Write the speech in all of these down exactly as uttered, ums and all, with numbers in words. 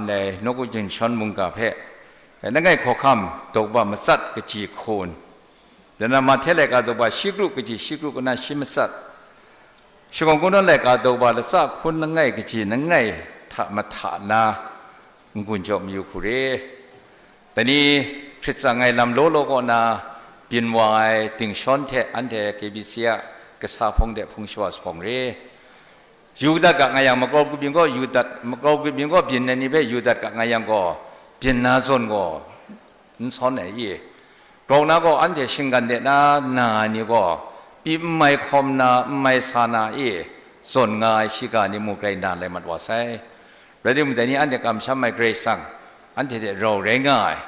Dai nawku chyinghkyawn mungga hpe, eh, langai hkawhkam daw kaba matsat kaji hkun, dan na Mahte laika daw kaba shi kru kaji shi kru kaw na shi matsat, Shakawn Kungdawn laika daw kaba latsa hkun langai kaji langai hta mahta na n-gun jaw mayu hku re. Dai ni hkrit tsang ai lam law law kaw na byin wa ai dingshawn hte anhte K B C a kasa hpawng de hpung shawa sa hpawng re. Yu dat ga nga yang, makau grup yin gaw yu dat, makau grup yin gaw byin ai ni hpe yu dat ga nga yang gaw, byin na zawn gaw n sawn ai i? Grau na gaw anhte shinggan de na na ai ni gaw, pyi n mai hkawm na, n mai sa na i? Zawn nga ai shiga ni mung grai na lai mat wa sai. Rai timung, dai ni anhte kamsham ai Karai Kasang, anhte hte rau rai nga ai,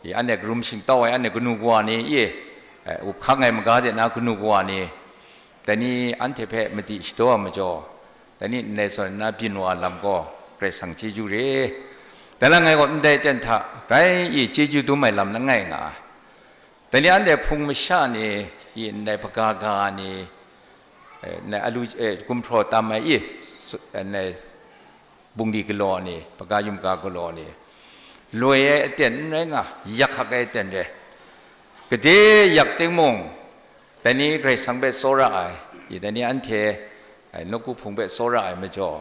i, anhte karum shingtau ai, anhte kanu kawa ni i? Eh, up hkang ai maga de na kanu kawa ni, dai ni anhte hpe madi shadaw ai majaw, dai ni ndai zawn nna byin wa ai lam gaw Karai Kasang chyeju re. Dai na ngai gaw ndai aten hta grai i chyeju dum ai lam langai nga ai. Dai ni anhte hpung masha ni, i, ndai hpaga ga ni, eh, ndai alu, eh, gumhpraw tam ai i, su-, eh, ndai bungli galaw ni, hpaga yumga galaw ni, loi ai aten n rai nga, yak hkak ai aten re. Gade yak timung, dai ni Karai Kasang hpe tsawra ai, i, dai ni anhte, ai, nawku hpung hpe tsawra ai majaw,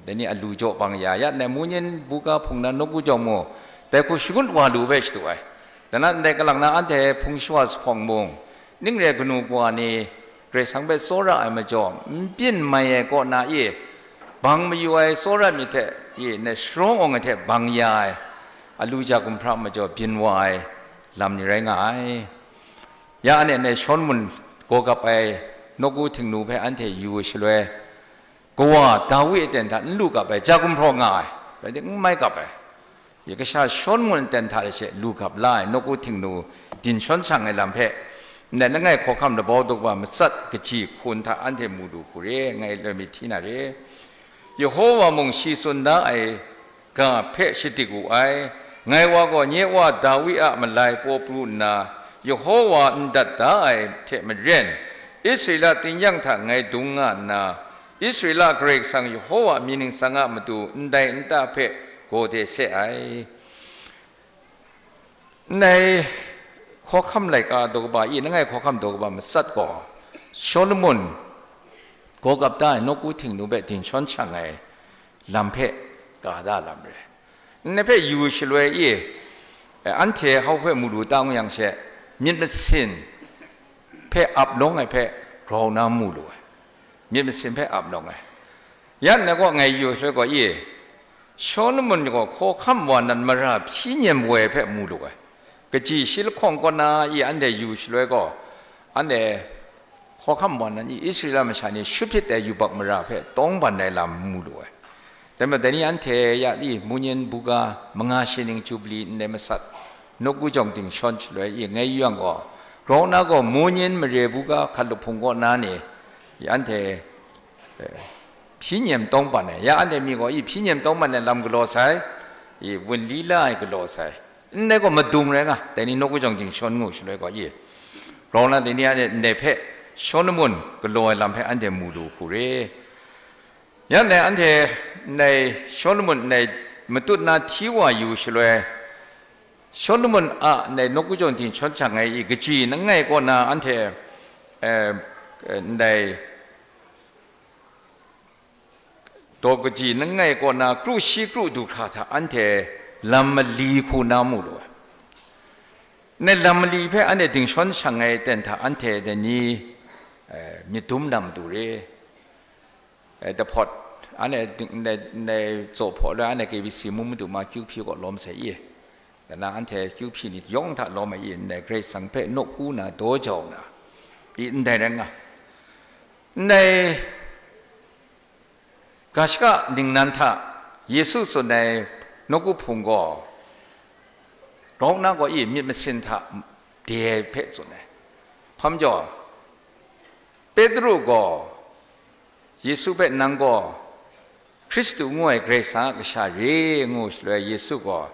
dai ni alu jaw bang ya, ya ndai Munyin buga hpung na nawku jawng mu, dai hku shangut wa lu hpe shadu ai. Dan na ndai kalang na anhte hpung shawa sa hpawng mung, ning re kanu kawa ni Karai Kasang hpe tsawra ai majaw, n byin mai ai kaw na i? Bang mayu ai tsawra myit hte i? Ndai sharawng awng ai hte bang ya ai, alu ja gumhpraw majaw byin wa ai lam ni rai nga ai. Ya anhte ndai Shawlumon gaw gap ai nawku htingnu hpe anhte yu ai shaloi, kawa Dawi aten hta n lu gap ai, ja gumhpraw nga ai, rai timung, n mai gap ai. Ya kasha Shawlumon aten hta de she lu gap la ai nawku htingnu dinshawn shang ai lam hpe, ndai langai hkawhkam labau daw kaba matsat kaji hkun hta anhte mu lu hku re, ngai loi myit hti na re. Yehova mung shi tsun da ai ga hpe shadik wu ai. Ngai wa gaw nye wa Dawi a malai paw pru nna, Yehova n dat da ai hte maren, Israela tingnyang hta ngai dung nga nna, Israela Karai Kasang Yehova mying ningsang a matu ndai nta hpe gaw de se ai. Ndai hkawhkam laika daw kaba i, langai hkawhkam daw kaba matsat gaw, Shawlumon gaw gap da ai nawku htingnu hpe dinshawn shang ai lam hpe ga da lam re. Ndai hpe yu shaloi i, anhte hau hpe mu lu ta ngu yang she, myit masin hpe ap lawng ai hpe grau na mu lu ai. Myit masin hpe ap lawng ai. Ya nna gaw ngai yu shaloi gaw i, Shawlumon gaw hkawhkam wa nan mara hpyi nyem woi hpe mu lu ai. Kaji shi lahkawng kaw na i anhte yu shaloi gaw, anhte hkawhkam wa nan i Israela masha ni shut hpyit ai yubak mara hpe tawng ban ai lam mu lu ai. Dai majaw dai ni anhte ya i Munyin buga manga shi ning Jubili ndai masat, nawku jawng dinshawn shaloi i ngai yu yang gaw, grau na gaw Munyin mare buga hkat lup hpung kaw na ni, i anhte, eh, hpyi nyem tawng ban ai, ya anhte mi gaw i hpyi nyem tawng ban ai lam galaw sai, i wunli la ai galaw sai. Ndai gaw madung rai nga, dai ni nawku jawng dinshawn ngu shaloi gaw i, grau na dai ni anhte ndai hpe Shawlumon galaw ai lam hpe anhte mu lu hku re. Ya ndai anhte ndai Shawlumon ndai matut na hti wa yu shaloi, Shawlumon a ndai nawku jawng dinshawn shang ai i kaji langai kaw na anhte, eh, eh, ndai daw kaji langai kaw na kru shi kru du hkra hta anhte lam mali hku na mu lu ai. Ndai lam mali hpe anhte dinshawn shang ai aten hta anhte dai ni, eh, myit dum na matu re. Eh, dahpawt, anhte ding-, ndai, ndai tsaw hpaw loi anhte K B C mu madu ma kyu hpyi kaw lawm sai i. Dan na anhte kyu hpyi ni yawng hta lawm ai i, ndai Karai Kasang hpe nawku na daw jau na, i ndai rai nga. Ndai ga shaka ningnan hta Yesu tsun ai nawku hpung gaw, grau na gaw i myit masin hta de ai hpe tsun ai. Hpa majaw, Petru gaw Yesu hpe, "Nang gaw Hkristu ngu ai Karai Kasang a Kasha re," ngu shaloi, Yesu gaw,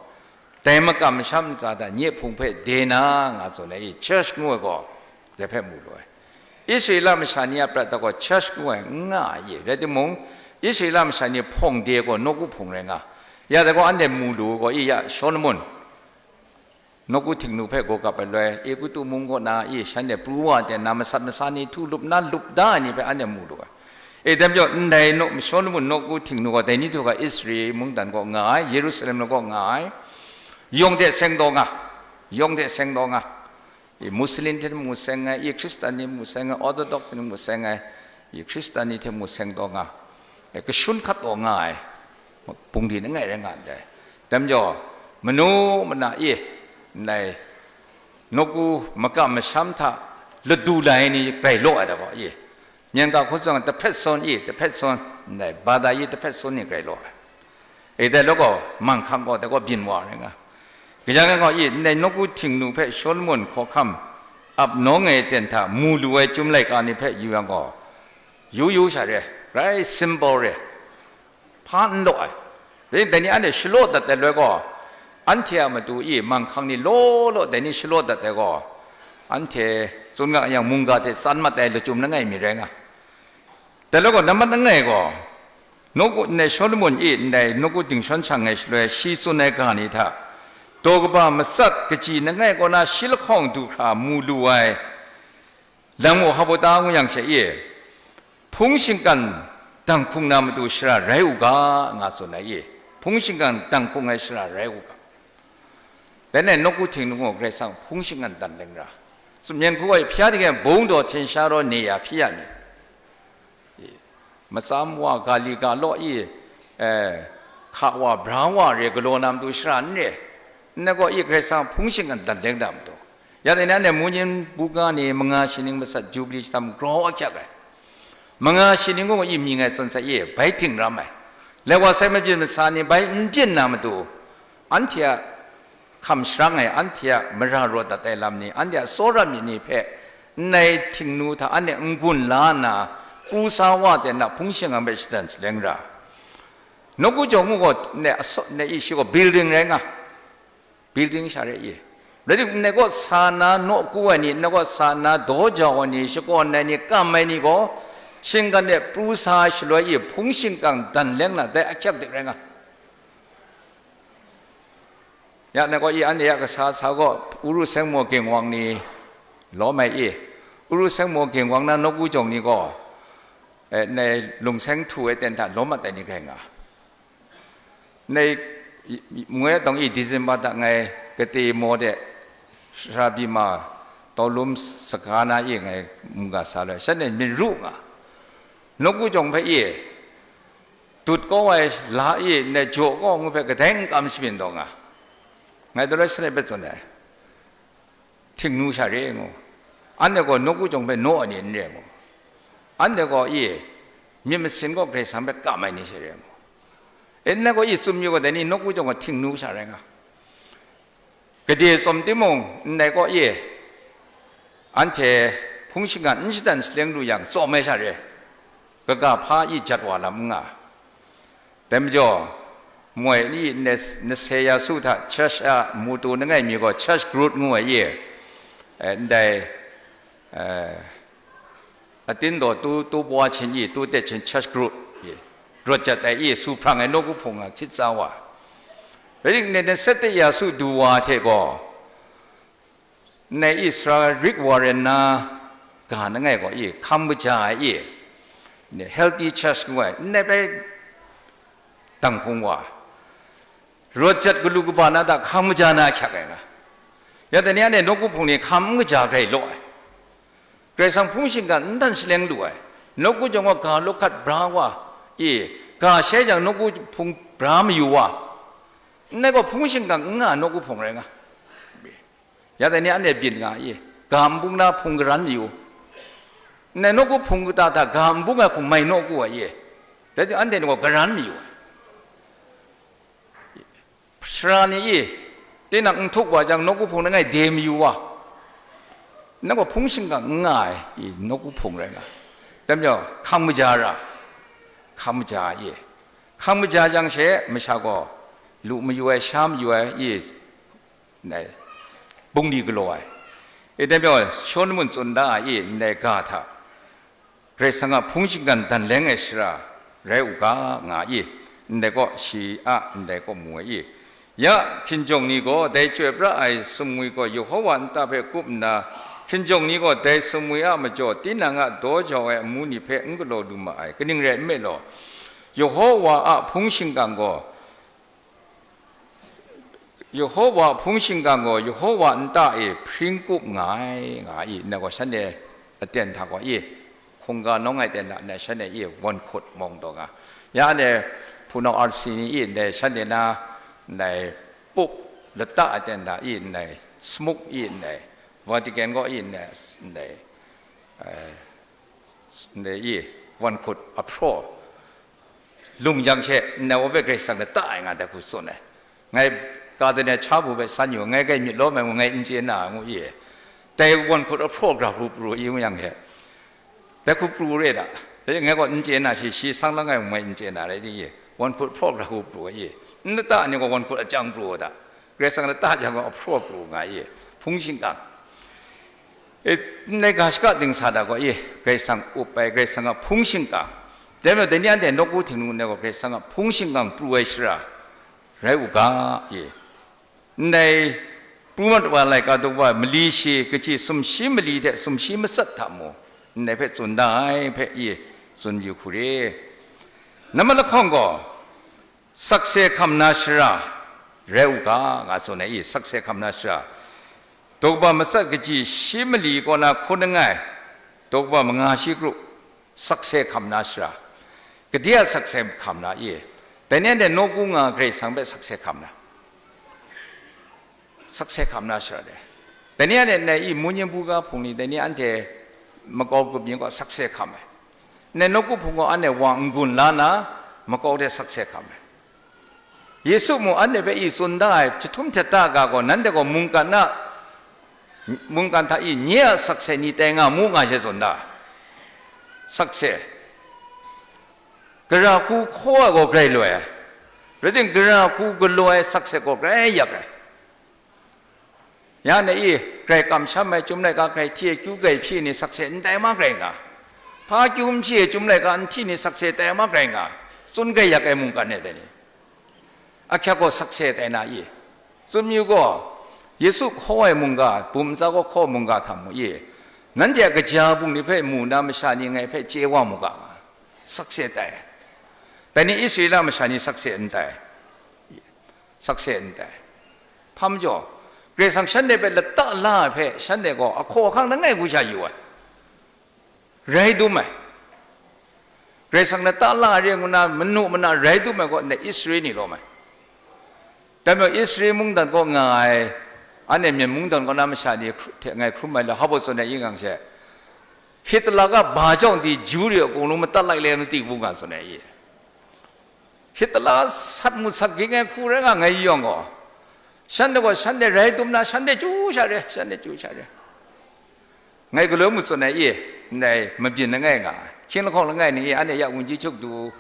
"Dai makam masham ntsa hta nye hpung hpe de na nga tsun ai i, church ngu ai gaw dai hpe mu lu ai." Israela masha ni a prat hta gaw church ngu ai n nga ai i, rai timung, Israela masha ni hpawng de gaw nawku hpung rai nga, Ya dai gaw, anhte mu lu gaw, i ya, Shawlumon, nawku Htingnu hpe gaw kap ai loi, Egutu mung kaw na, i shanhte pru wa ten na, masat masa ni htu lup na, lup da ai ni hpe anhte mu lu ai. E, dai majaw, ndai naw-, Shawlumon nawku Htingnu gaw, dai ni htu ga Israel mungdan kaw nga ai, Yerusalem kaw nga ai, yawng hte seng taw nga, yawng hte seng taw nga, i Muslim hte mu seng ai, i Hkristan ni mu seng ai, Orthodox ni mu seng ai, i Hkristan ni hte mu seng taw nga, e, kashun hkat taw nga ai, bungli langai rai nga ndai. Dai majaw, manu mana e, ndai nawku makam masham hta ladu lai ni grai law ai da gaw e, myen ga hkun tsawng tahpet sawn e, tahpet sawn, ndai bada e tahpet sawn ni grai law ai. E dai law gaw, manghkang gaw dai gaw byin wa rai nga. Kaja ngai gaw e, ndai nawku Htingnu hpe Shawlumon hkawhkam ap nawng ai ten hta mu lu ai Chyum laika ni hpe yu yang gaw, yu yu sha re, grai simple re, hpa n law ai. Rai, dai ni anhte shalaw dat ai loi gaw, anhte a matu e manghkang ni law law dai ni shalaw dat ai gaw, anhte tsun nga yang, mungga hte tsan mat ai lachyum langai mi rai nga. Dai law gaw, nambat langai gaw, nawku, ndai Shawlumon e ndai nawku Htingnu shawn shang ai shaloi, shi tsun ai ga ni hta, daw kaba matsat kaji langai kaw na shi lahkawng du hkra mu lu ai, Langmu Hawbota ngu yang she e, hpung shinggan dang hkung na matu shara rai u ga, nga tsun ai e, hpung shinggan dang hkung ai shara rai u ga. Dai nai nawku Htingnu gaw Karai Kasang hpung shinggan dan leng ra, tsun myen hku ai hpya ding e bung daw hten sha raw ne ya hpyi ya ni? Matsam wa, ga li ga law i, eh, hka wa, bra wa re galaw na matu shara n re, n na gaw i Karai Kasang hpung shinggan dan leng na matu. Ya dai ni anhte mu ning buga ni manga shi ning matsat Jubili shadam grau ahkyak ai. Manga shi ning gaw i mying ai tsun sai i, bai ting ram ai. Lai wa sai mabyin masa ni bai n byin na matu, anhte a hkam sharang ai, anhte a mara rawt dat ai lam ni, anhte a tsawra myit ni hpe, ndai Htingnu hta anhte n-gun la nna, pru sa wa ten na hpung shinggan hpe shadan shaleng ra. Nawku jawng u gaw, ndai asaw, ndai i shi gaw building rai nga, building sha re i. Rai timung, ndai kaw sa na nawku ai ni, ndai kaw sa na daw jau ai ni, shakawn ai ni, kam ai ni gaw, shinggan de pru sa ai shaloi i hpung shinggan dan leng na dai ahkyak de rai nga. Ya, na gaw i anhte ya kasa sa gaw, Uru Sengmo Ginwang ni lawm ai i, Uru Sengmo Ginwang na nawku jawng ni gaw, eh, ndai lungseng htu ai ten hta lawm mat ai ni rai nga. Ndai, i, i, ngoi atawng i December hta ngai kate maw de, Sara Bima Tawlum Saga na i ngai mungga sa loi, shanhte myit ru nga, nawku jawng hpe i, dut kau ai la i, ndai jaw kau ngu hpe kadai n kam shabyin taw nga, ngai daloi shanhte hpe tsun ai. Htingnu sha re ngu, anhte gaw nawku jawng hpe naw ai ni n re ngu, anhte gaw i, myit masin gaw Karai Kasang hpe kam ai ni sha re ngu, e, ndai gaw i tsun yu gaw, dai ni nawku jawng gaw Htingnu sha rai nga. Gade tsawm timung, ndai gaw i, anhte hpung shinggan n shadan shaleng lu yang, tsawm ai sha re, kaga hpa i jat wa lam n nga. Dai majaw, moi ni, Nas-, Nasaya su hta church a matu langai mi gaw church growth ngu ai i, eh, ndai, eh, atin daw tu, tu pawa hchin i, tu tet hchin church growth i, rawt jat ai i, su hprang ai nawku hpung a htit tsa wa. Rai timung, Nasaya su du wa hte gaw, ndai i sara rik wa ren na, ga langai gaw i, hkam kaja ai i, ndai healthy church ngu ai, ndai bai dang hkung wa, rawt jat galu kaba na hta hkam kaja na ahkyak ai nga. Ya dai ni anhte nawku hpung ni hkam n kaja grai law ai. Karai Kasang hpung shinggan n dan shaleng lu ai. Nawku jawng gaw ga law hkat bra wa i, ga shai jang nawku hpung bra mayu wa, ndai gaw hpung shinggan n nga ai nawku hpung rai nga. Ya dai ni anhte byin nga i, ga n bung na hpung karan mayu, ndai nawku hpung kata hta ga n bung ai hpung mai nawku ai i, rai timung, anhte ni gaw karan mayu ai. Sara ni i, tinang n htuk wa jang, nawku hpung langai de mayu wa, nang gaw hpung shinggan n nga ai i, nawku hpung rai nga. Dai majaw, hkam kaja ra, hkam kaja i, hkam kaja jang she masha gaw lu mayu ai, sha mayu ai i, ndai bungli galaw ai. E, dai majaw, Shawlumon tsun da ai i, ndai ga hta Karai Kasang a hpung shinggan dan leng ai shara rai u ga, nga i. ndai kaw shi a, ndai kaw mu ai i. Ya, hkinjawng ni gaw dai chyoi pra ai sumwi gaw Yehova nta hpe kup nna, hkinjawng ni gaw dai sumwi a majaw tinang a daw jau ai amu ni hpe n galaw lu ma ai, kaning rai nme law, Yehova a hpung shingkang gaw, Yehova a hpung shingkang gaw Yehova nta e hpring kup nga ai, nga i, nna gaw shanhte aten hta gaw i, hkungga nawng ai ten hta nna shanhte i wan hkut mawng taw nga. Ya ne, hpunau R C ni i ndai shanhte na ndai pup lata ai ten hta i ndai smuk i ndai Vatican gaw i ndai, ndai, eh, ndai i wan hkut ahpraw lung jang she, nna wa hpe Karai Kasang lata ai nga dai hku tsun ai. Ngai ka de ne cha bu hpe san yu, ngai kai myit lawm ai ngu, ngai n chye na ngu i. Dai wan hkut ahpraw gra hku pru i ngu yang he, dai hku pru re da. Dai ngai gaw n chye na shi, shi sang lang ai ngu ngai n chye na rai di i. Wan hkut ahpraw gra hku pru i. N lata ni gaw wan hkut achyang pru da. Karai Kasang lata jang gaw ahpraw pru nga i. Hpung shingkang. E, ndai ga shaka dingsa da gaw i, Karai Kasang up ai, Karai Kasang a hpung shingkang. Dai majaw, dai ni anhte nawku htingnu ndai gaw Karai Kasang a hpung shingkang pru ai shara rai u ga i. Ndai pru mat wa laika daw wa mali shi, kaji sumshi mali hte sumshi matsat hta mu, ndai hpe tsun da ai hpe i tsun yu hku re. Nambat lahkawng gaw, sakse hkam na shara rai u ga, nga tsun ai i, sakse hkam na shara. Daw kaba matsat kaji shi mali kaw na hkun langai, daw kaba manga shi kru, sakse hkam na shara. Gade a sakse hkam na i? Dai ni anhte nawku nga Karai Kasang hpe sakse hkam na. Sakse hkam na shara de. Dai ni anhte ndai i, munyin buga hpung ni, dai ni anhte makau grup yin gaw sakse hkam ai. Ndai nawku hpung gaw anhte wa n-gun la na, makau hte sakse hkam ai. Yesu mu anhte hpe i tsun da ai, jahtum htet da ga gaw, nanhte gaw mungkan a, mungkan hta i nye a sakse ni tai nga mu nga she tsun da ai. Sakse. Gara hku hkaw ai gaw grai loi ai. Rai tim, gara hku galaw ai sakse gaw grai yak ai. Ya na i, grai kamsham ai, Chyum laika grai hti ai, kyu grai hpyi ai ni sakse n tai ma grai nga? Hpa kyu n hpyi ai, Chyum laika n hti ni sakse tai ma grai nga? Tsun grai yak ai mungkan e dai ni? Ahkyak gaw sakse tai na i? Tsun yu gaw, Yesu hkaw ai mungga, bum ntsa gaw hkaw ai mungga hta mu i? Nanhte a kaja bung ni hpe mu na masha ni ngai hpe chye wa mu ga nga? Sakse tai. Dai ni Israela masha ni sakse n tai. Sakse n tai. Hpa majaw, Karai Kasang shanhte hpe lata la ai hpe, shanhte gaw ahkaw ahkang langai hku sha yu ai. Rai dum ai. Karai Kasang lata la ai re ngu na manu mana rai dum ai gaw, ndai Israel ni lawm ai. Dai majaw, Israel mungdan kaw nga ai, anhte Myen mungdan kaw na masha ni hkru-, hte ngai hkrum ai le, hpa baw tsun ai i ngang she, Hitler ga ba jawng di, Jew re a kung nu matat lai le mati bu nga tsun ai i? Hitler sat mut sat ging ai hku rai nga ngai yawng gaw, shanhte gaw shanhte rai dum na, shanhte chyu sha re, shanhte chyu sha re. Ngai galoi mut tsun ai i, ndai mabyin langai nga ai, hkying lahkawng langai ni i, anhte ya wunji chuk du,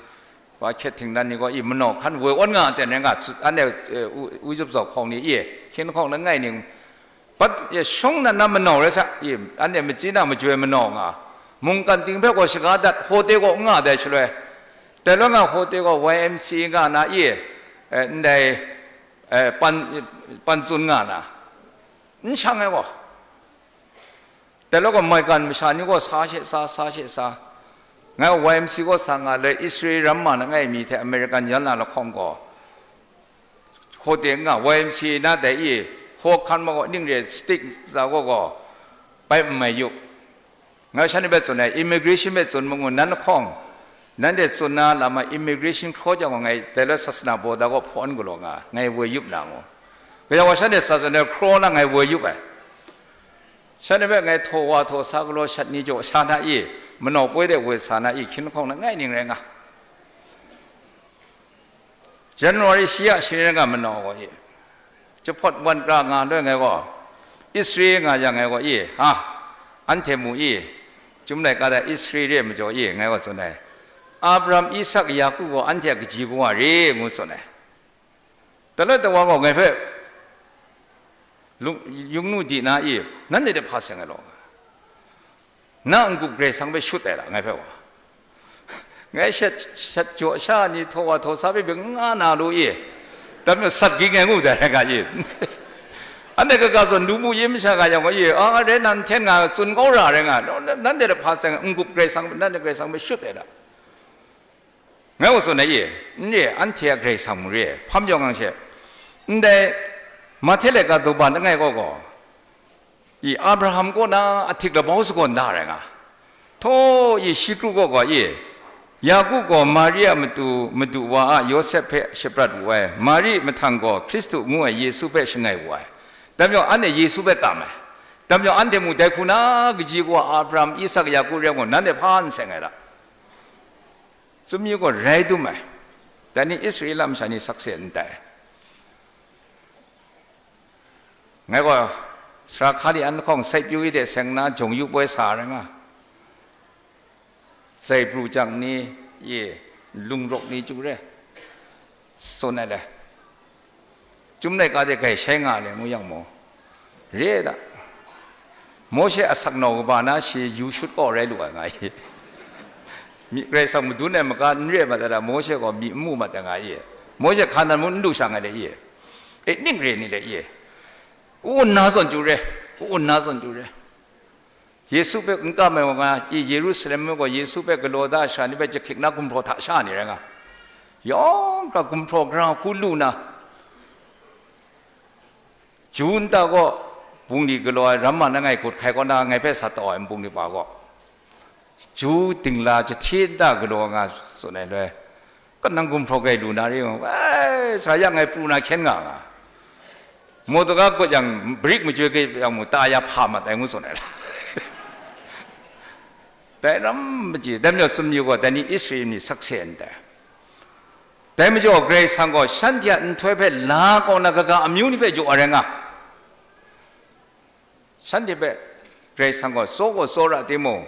wa hkyet htingdan ni gaw i, manau hkan woi awn nga ai ten rai nga, anhte, eh, u, u zup zau hkawng ni i, hkying lahkawng langai ni, Bat, e, shawng na na manau rai sa, i, anhte machyi na majoi manau nga, mungkan ting hpe gaw shaga dat, hawte gaw n nga dai shaloi, dai loi nga hawte gaw Y M C A nga na, i, e, ndai, e, pan, pan tsun nga na, n shang ai gaw. Dai loi gaw maigan masha ni gaw sa she sa, sa she sa, ngai Y M C A gaw sa nga le, Israel ram ma langai mi hte American yan na lahkawng gaw, hkawte n nga, Y M C A na dai i, hkaw hkan ma gaw, ning re stick za gaw gaw, bai n mai yu. Ngai shanhte hpe tsun ai, immigration hpe tsun ma ngu, nan lahkawng, nanhte tsun na lam a immigration hkraw jang gaw, ngai dai loi sasana baw da gaw hpawn galaw nga, ngai woi yup na ngu. Kaja wa shanhte sa tsun ai hkraw na ngai woi yup ai. Shanhte hpe ngai htaw wa htaw sa galaw shat ni jaw sha na i, manau poi de woi sa na i, hkying lahkawng langai ning rai nga. January shi a shi rai nga manau gaw i, jahpawt wan kra nga loi ngai gaw, Israel nga yang ngai gaw i, ha, anhte mu i, Chyum laika da Israel re majaw i, ngai gaw tsun ai, Abraham, Isak, Yaku gaw anhte a kaji kawa re, ngu tsun ai. Taloi tawa gaw ngai hpe lung-, yung nu di na i, nanhte hte hpa seng ai law, na n-gup Karai Kasang hpe shut ai la, ngai hpe wa. Ngai shat, shat jaw sha ni htaw wa htaw sa hpe byin n nga na lu i, dai majaw sat ging ai ngu dai rai ga i. Anhte kaga zawn lu mu yin masha ga yang gaw i, a, rai nan hten nga tsun kau ra rai nga, nanhte hta hpa seng n-gup Karai Kasang, nanhte Karai Kasang hpe shut ai da. Ngai gaw tsun ai i, n re, anhte a Karai Kasang mu re, hpa majaw ngang she, ndai Mahte laika daw ba langai kaw gaw, i Abraham kaw na ahtik labau sagawn da rai nga. Htaw i shi kru kaw gaw i, Yaku gaw Mari a matu madu wa a Yawsep hpe shaprat wu ai, Mari mahtang gaw Hkristu ngu ai Yesu hpe shangai wu ai. Dai majaw anhte Yesu hpe kam ai. Dai majaw anhte mu dai hku na kaji kaw Abraham, Isak, Yaku rai ngu nanhte hpa n seng ai da. Tsun mi gaw rai dum ai. Dai ni Israela masha ni sakse n tai. Ngai gaw sara hka li an lahkawng sai pyu i de seng nna jawng yu poi sa rai nga. Sai pru jang ni, ye, lung rawk ni chyu re, tsun ai le. Chyum laika de grai shai nga le ngu yang mu. Re da. Mawshe asak nau kaba na shi yu shut kaw rai lu ai nga i. Myi Karai Kasang madun ai maga n re ai mat ai da, Mawshe gaw myi n mu mat ai nga i. Mawshe hka nan mung n lu sha nga le i. E ning re ni le i. Ku-un na zawn chyu re, ku-un na zawn chyu re. Yesu hpe n kam ai wa nga i, Yerusalem mung gaw Yesu hpe galaw da ai sara ni hpe jahkik na gumhpraw hta sha ni rai nga. Yawng hkra gumhpraw gara hku lu na, Ju nta gaw bungli galaw ai ramma langai gut hkai kaw na ngai hpe sa taw ai bungli pa gaw, Ju dingla jahti nta galaw nga tsun ai loi, kanang gumhpraw grai lu na ri, ai, sara ya ngai pru na hkyen nga nga. Mawtaga gut yang, brik majoi kayip yang mu, ta ya hpa mat ai ngu tsun ai la. Dai ram maji, dai majaw tsun yu gaw, dai ni Israel ni sakse ndai. Dai majaw Karai Kasang gaw shanhte a nhtoi hpe la kaw na kaga amyu ni hpe jaw ai rai nga. Shanhte hpe Karai Kasang gaw tsaw gaw tsawra timung,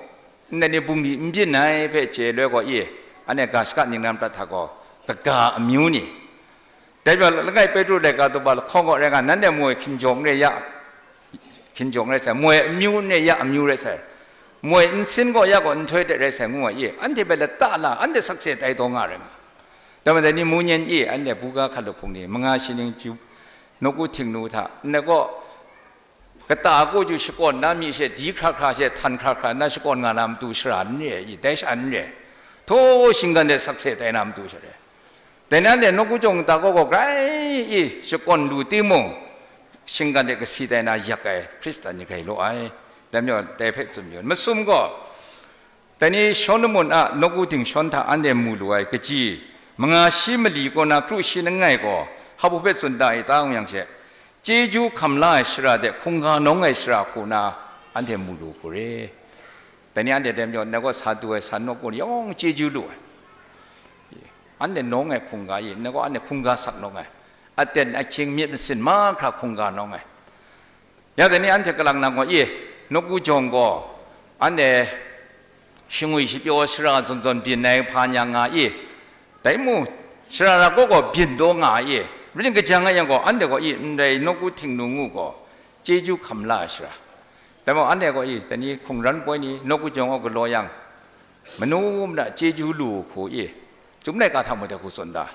ndai ni bungli n byin ai hpe chye loi gaw i, anhte ga shaka ningnan prat hta gaw, kaga amyu ni. Dai majaw langai Petru laika daw ba lahkawng gaw rai nga, nanhte moi hkinjawng re ya, hkinjawng rai sai, moi amyu n re ya amyu rai sai, moi nsin gaw ya gaw nhtoi hte rai sai ngu ai i, anhte hpe lata la, anhte sakse tai taw nga rai nga. Dai majaw dai ni mu nyen i, anhte buga hkalup hpung ni, manga shi ning ju, nawku htingnu hta, ndai gaw, kata a kaw ju shakawn na myi she, di hkra hkra she, htan hkra hkra na shakawn nga na matu shara n re ai i, dai sha n re ai. Htaw shinggan de sakse tai na matu shara. Dai nan de nawku jawng kata kaw gaw grai i shakawn lu timung, shinggan de kasi tai na yak ai Hkristan ni grai law ai. Dai majaw dai hpe tsun yu, masum gaw, Dai ni Shawlumon a nawku dingshawn hta anhte mu lu ai kaji, manga shi mali kaw na kru shi langai gaw, hpa hpe tsun da i ta ngu yang she, chyeju hkam la ai shara de hkungga nawng ai shara hku na anhte mu lu hku re. Dai ni anhte dai majaw, ndai gaw sa du ai, sa nawku ni yawng chyeju lu ai. Anhte nawng ai hkungga i, ndai gaw anhte hkungga sak nawng ai. Aten ahkying myit masin mahkra hkungga nawng ai. Ya dai ni anhte kalang nang gaw, i, nawku jawng gaw, anhte shingwi shapyaw shara zawn zawn byin ai hpa nya nga i, dai mu, shara ra gaw gaw byin taw nga ai i, ring kajang ai yang gaw, anhte gaw i, ndai nawku htingnu ngu gaw, chyeju hkam la ai shara. Dai maw, anhte gaw i, dai ni hkungran poi ni, nawku jawng gaw galaw yang, manu mada chyeju lu hku i, Chyum laika hta mung dai hku tsun da,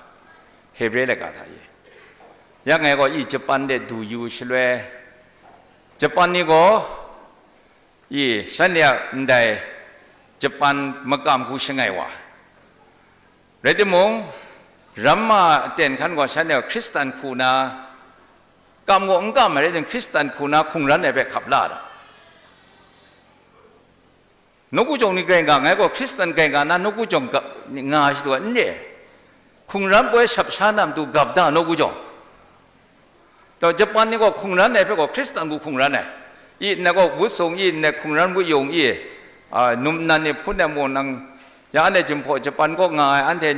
Hebre laika hta i. Ya ngai gaw i Japan de du yu shaloi, Japan ni gaw i shanhte a ndai Japan makam hku shangai wa. Rai timung, ramma aten hkan gaw shanhte gaw Hkristan hku na, kam gaw n kam ai rai timung, Hkristan hku na hkungran ai hpe hkap la da. Nawku jawng ni grai nga, ngai gaw Hkristan grai nga na nawku jawng ga, nga shadu ai n re. Hkungran poi shap sha na matu gap da nawku jawng. Taw, Japan ni gaw hkungran ai hpe gaw Hkristan hku hkungran ai. I nna gaw, wut sung i nna hkungran wut yung i, a, num nnan ni hpun ai mung nang, ya anhte Jinghpaw Japan kaw nga ai, anhte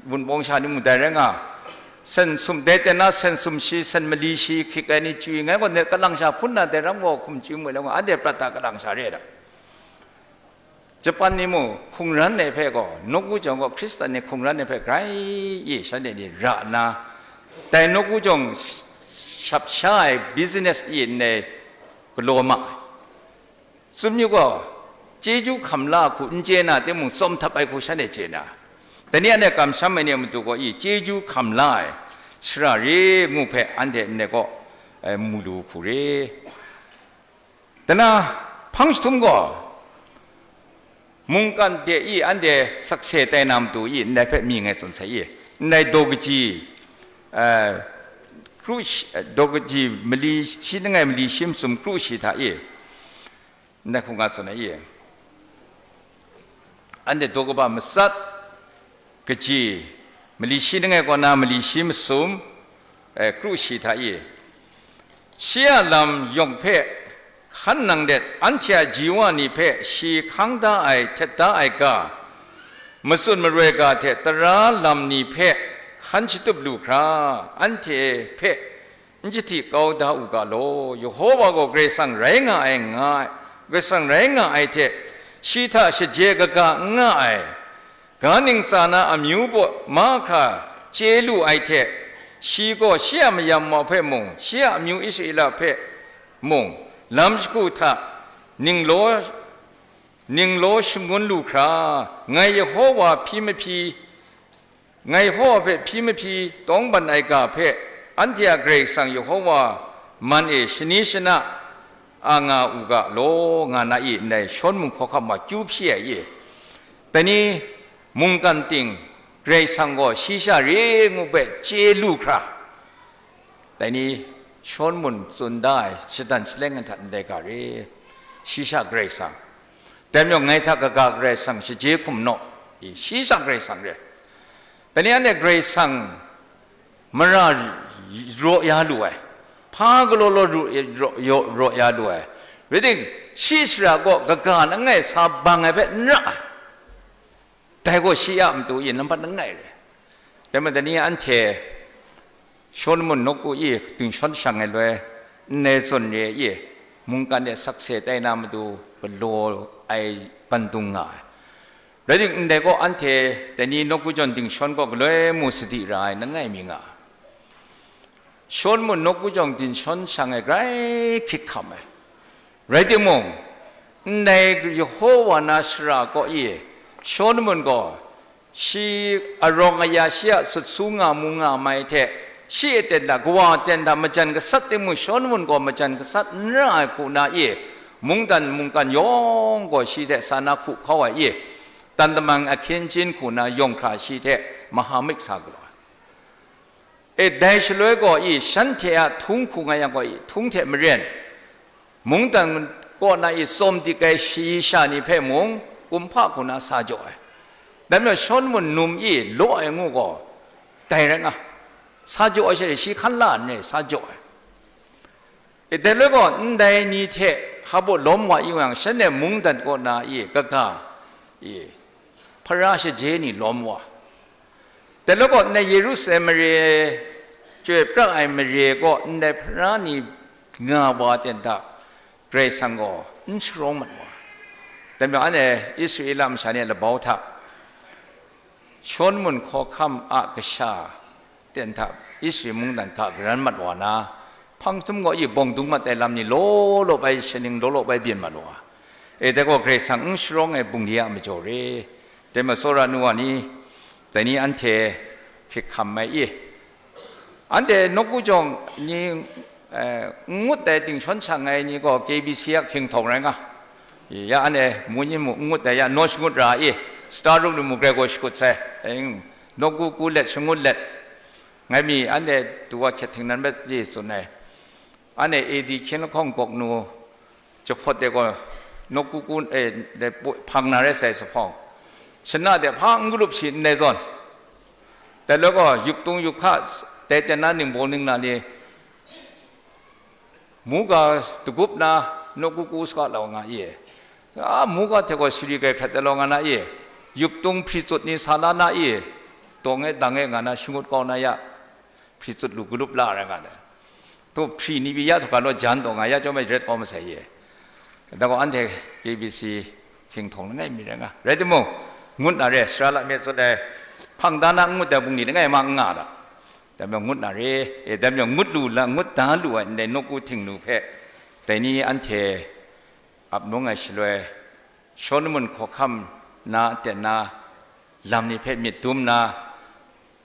Wunpawng sha ni mung dai rai nga, sen sum, dai ten na sen sum shi, sen mali shi hkik ai ni chyu i, ngai gaw net kalang sha hpun na dai ram gaw hkum chyu mu ai lam gaw, anhte prat da kalang sha re ai da. Japan ni mung hkungran ai hpe gaw, nawku jawng gaw Hkristan ni hkungran ai hpe grai i shanhte ni ra nna, dai nawku jawng shap sha ai business i ndai galaw ma ai. Tsun yu gaw, chyeju hkam la hku n chye na timung, tsawm htap ai hku shanhte chye na, Dai ni anhte kamsham ai ni a matu gaw i chyeju hkam la ai, shara re ngu hpe anhte ndai kaw, eh, mu lu hku re. Dana hpang jahtum gaw, mungkan de i anhte sakse tai na matu i ndai hpe mying ai tsun sai i, ndai daw kaji, eh, kru shi-, daw kaji mali shi langai mali shi masum kru shi hta i, ndai hku nga tsun ai i, anhte daw kaba matsat kaji, mali shi langai kaw na mali shi masum, eh, kru shi hta i, shi a lam yawng hpe hkan nang let, anhte a ji wa ni hpe shi hkang da ai, htet da ai ga, matsun maroi ga hte tara lam ni hpe hkan shatup lu hkra, anhte hpe n jahti kau da u ga law. Yehova gaw Karai Kasang rai nga ai, nga ai, Karai Kasang rai nga ai hte, shi hta shaje kaga n nga ai, ga ntsa na amyu baw mahkra chye lu ai hte, shi gaw shi a mayam wa hpe mung, shi a amyu Israela hpe mung, lam shagu hta ninglaw, ninglaw shangun lu hkra, ngai Yehova hpyi mahpyi, ngai Yehova hpe hpyi mahpyi tawngban ai ga hpe, anhte a Karai Kasang Yehova man e shani shana a nga u ga law, nga na i, ndai Shawlumon hkawhkam wa kyu hpyi ai i? Dai ni mungkan ting Karai Kasang gaw shi sha re ngu hpe chye lu hkra, dai ni Shawlumon tsun da ai shadan shaleng ai hta ndai ga re, shi sha Karai Kasang. Dai majaw ngai hta kaga Karai Kasang shaje hkum naw, i, shi sha Karai Kasang re. Dai ni anhte Karai Kasang mara raw ya lu ai, hpa galaw law ru-, raw, raw, raw ya lu ai, rai tim, shi sara kaw kaga langai sa bang ai hpe n ra ai. Dai gaw shi a matu i nambat langai re. Dai majaw dai ni anhte Shawlumon nawku i dingshawn shang ai loi, ndai zawn re i, mungkan e sakse tai na matu galaw ai bandung nga ai. Rai tim, ndai gaw anhte dai ni nawku jawn dingshawn gaw galoi mu sadi ra ai langai mi nga ai. Shawlumon nawku jawn dingshawn shang ai grai hkrit hkam ai. Rai timung, ndai Yehova na shara kaw i Shawlumon gaw shi arawng aya, shi a sut su nga mu nga mai hte, shi a ten hta, kawa a ten hta majan gasat timung, Shawlumon gaw majan gasat n ra ai hku na i, mungdan mungkan yawng gaw shi hte sa na hku hkau ai i, tan tamang ahkyen chin hku na yawng hkra shi hte mahamik sa galaw ai. E, dai shaloi gaw i, shanhte a htung hku nga yang gaw i, htung hte maren, mungdan kaw na i tsawm dik ai shayi sha ni hpe mung kumhpa hku na sa jaw ai. Dai majaw Shawlumon num i law ai ngu gaw, dai rai nga, sa jaw ai sha e shi hkan la nre sa jaw ai. E, dai loi gaw, ndai ni hte hpa baw lawm wa yu yang, shanhte mungdan kaw na i kaga i, hpara shaje ni lawm wa. Dai loi gaw, ndai Yerusalem mare, chyoi pra ai mare kaw ndai hpara ni nga wa ten hta, Karai Kasang gaw n sharawng mat wa. Dai majaw, anhte Israela masha ni a labau hta, Shawlumon hkawhkam a kasha ten hta Israel mungdan ga garan mat wa na, hpang jahtum gaw i bawng dung mat ai lam ni law law bai, shaning law law bai byin mat wa. E, dai gaw Karai Kasang n sharawng ai bungli a majaw re. Dai majaw, tsawra nu wa ni, dai ni anhte hkrit hkam mai i, anhte nawku jawng ni, eh, n ngut ai dingshawn shang ai ni gaw K B C a hkying htawng rai nga. Ya, anhte mu ni mu n ngut ai, ya, naw shangut ra i, Star Room ni mu grai gaw shakut sai, eh, nawku ku let, shangut let, ngai mi anhte du wa hkyet htingnan bai di tsun ai. Anhte A D hkyen lahkawng gawk nu, jahpawt de gaw, nawku ku, eh, de pu-, hpang na rai sai sa hpawng, shana de hpa n galup shi ndai zawn, dai loi gaw, yup tung yup hka, dai ten na ningbaw ningla ni, muga dagup na, nawku ku saga lau nga i, a, muga hte gaw sari grai hkrat ai lau nga na i, yup tung hpri tsut ni sa la na i, dawng e dang e nga na shangut kau na ya, hpri tsut lu galup la rai nga ai. Tu hpri ni pyi ya hta ga law jan taw nga ya chyawm ai ret kau masai ye. Da gaw anhte K B C hkying htawng langai mi rai nga. Rai timung, ngut na re, sara lam e tsun ai, hpang da na n ngut ai bungli langai ma n nga da. Dai majaw ngut na re, e, dai majaw ngut lu la, ngut da lu ai ndai nawku htingnu hpe, dai ni anhte ap nung ai shaloi, Shawlumon hkawhkam na ten na, lam ni hpe myit dum nna,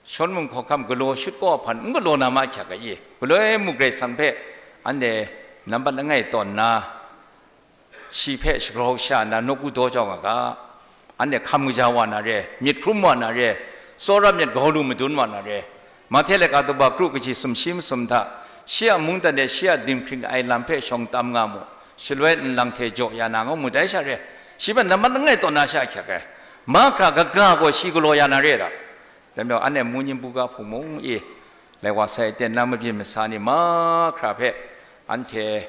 shawn mung hkawhkam galaw shut kau hpan n galaw na ma ahkyak ai i, galoi mung Karai Kasang hpe anhte nambat langai tawn nna, shi hpe shagrau sha nna nawku daw jau nga ga, anhte hkam kaja wa na re, myit hkrum wa na re, tsawra myit grau lu madun wa na re, Mahte laika daw ba kru kaji sumshi masum hta, shi a mungdan de shi a dinghpring ai lam hpe shawng tam nga mu, shaloi nlang hte jaw ya na nga mu, dai sha re, shi hpe nambat langai tawn na sha ahkyak ai, mahkra kaga gaw shi galaw ya na re ai ta? Dai majaw, anhte Munin buga hpung mung i, lai wa sai ten na mabyin masa ni mahkra hpe anhte,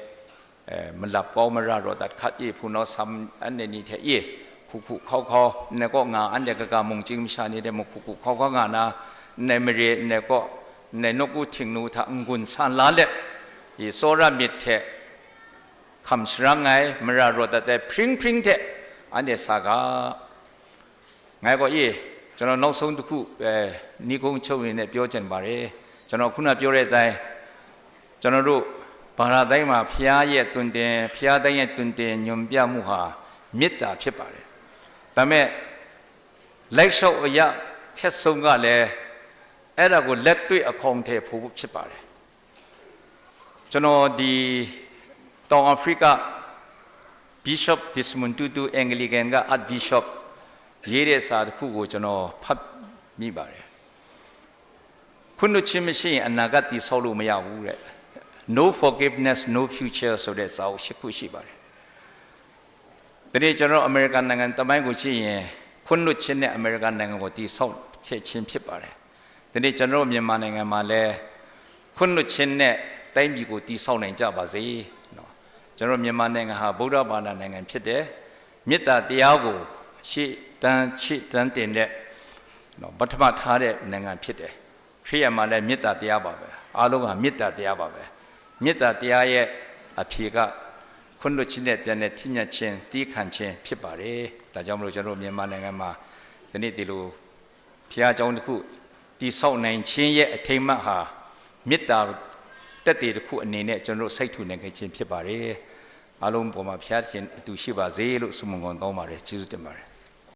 eh, malap kau mara raw dat hkat i, hpunau sam anhte ni hte i, hku hku hkau hkau, ndai kaw nga anhte kaga mung chying masha ni hte mung hku hku hkau hkau nga na, ndai mare, ndai kaw, ndai nawku htingnu hta n-gun san la let, i tsawra myit hte hkam sharang ai, mara raw dat ai hpring hpring hte anhte sa ga. Ngai gaw i, ကျွန်တော် နောက်ဆုံးတစ်ခု အဲ၊ နိဂုံးချုပ်အနေနဲ့ ပြောချင်ပါတယ်။ ကျွန်တော် ခုနပြောတဲ့အတိုင်း ကျွန်တော်တို့ ဘာသာတိုင်းမှာ ဘုရားရဲ့ တွင်တင်၊ ဘုရားတိုင်းရဲ့ တွင်တင်ညွှန်ပြမှုဟာ မေတ္တာဖြစ်ပါတယ်။ ဒါပေမဲ့ လိုက်လျှောက်အရ ခက်ဆုံးကလည်း အဲ့ဒါကို လက်တွေ့အကောင်အထည်ဖော်ဖို့ ဖြစ်ပါတယ်။ ကျွန်တော် ဒီ တောင်အာဖရိက Bishop Desmond Tutu Anglican က Archbishop ရေးတဲ့စာတစ်ခုကို ကျွန်တော် ဖတ်မိပါတယ်။ ခွင့်လွှတ်ခြင်းမရှိရင် အနာဂတ်တည်ဆောက်လို့မရဘူးတဲ့။ No forgiveness, no future ဆိုတဲ့ စာအုပ်ရှစ်ခုရှိပါတယ်။ ဒီနေ့ ကျွန်တော်တို့ အမေရိကန်နိုင်ငံသမိုင်းကိုကြည့်ရင် ခွင့်လွှတ်ခြင်းနဲ့ အမေရိကန်နိုင်ငံကို တည်ဆောက်ခဲ့ခြင်းဖြစ်ပါတယ်။ ဒီနေ့ ကျွန်တော်တို့ မြန်မာနိုင်ငံမှာလည်း ခွင့်လွှတ်ခြင်းနဲ့ တိုင်းပြည်ကို တည်ဆောက်နိုင်ကြပါစေနော်။ ကျွန်တော်တို့ မြန်မာနိုင်ငံဟာ ဗုဒ္ဓဘာသာနိုင်ငံဖြစ်တယ်။ မေတ္တာတရားကို ရှေ့တန်း ရှေ့တန်းတင်တဲ့နော် ပထမထားတဲ့ နိုင်ငံဖြစ်တယ်။ ခရစ်ယာန်မှာလည်း မေတ္တာတရားပါပဲ။ အားလုံးဟာ မေတ္တာတရားပါပဲ။ မေတ္တာတရားရဲ့ အဖြေက ခွင့်လွှတ်ခြင်းနဲ့ ပြန်လည်ထီးမြှောက်ခြင်း၊ သည်းခံခြင်းဖြစ်ပါတယ်။ ဒါကြောင့်မလို့ ကျွန်တော်တို့ မြန်မာနိုင်ငံမှာ ဒီနေ့ ဒီလို ဘုရားကျောင်းတစ်ခု တည်ဆောက်နိုင်ခြင်းရဲ့ အထိမ်းအမှတ်ဟာ မေတ္တာသက်သေတစ်ခုအနေနဲ့ ကျွန်တော်တို့ စိုက်ထူနိုင်ခဲ့ခြင်းဖြစ်ပါတယ်။ အားလုံးပေါ်မှာ ဘုရားသခင်အတူရှိပါစေလို့ ဆုမွန်ကောင်းတောင်းပါတယ်။ ကျေးဇူးတင်ပါတယ်။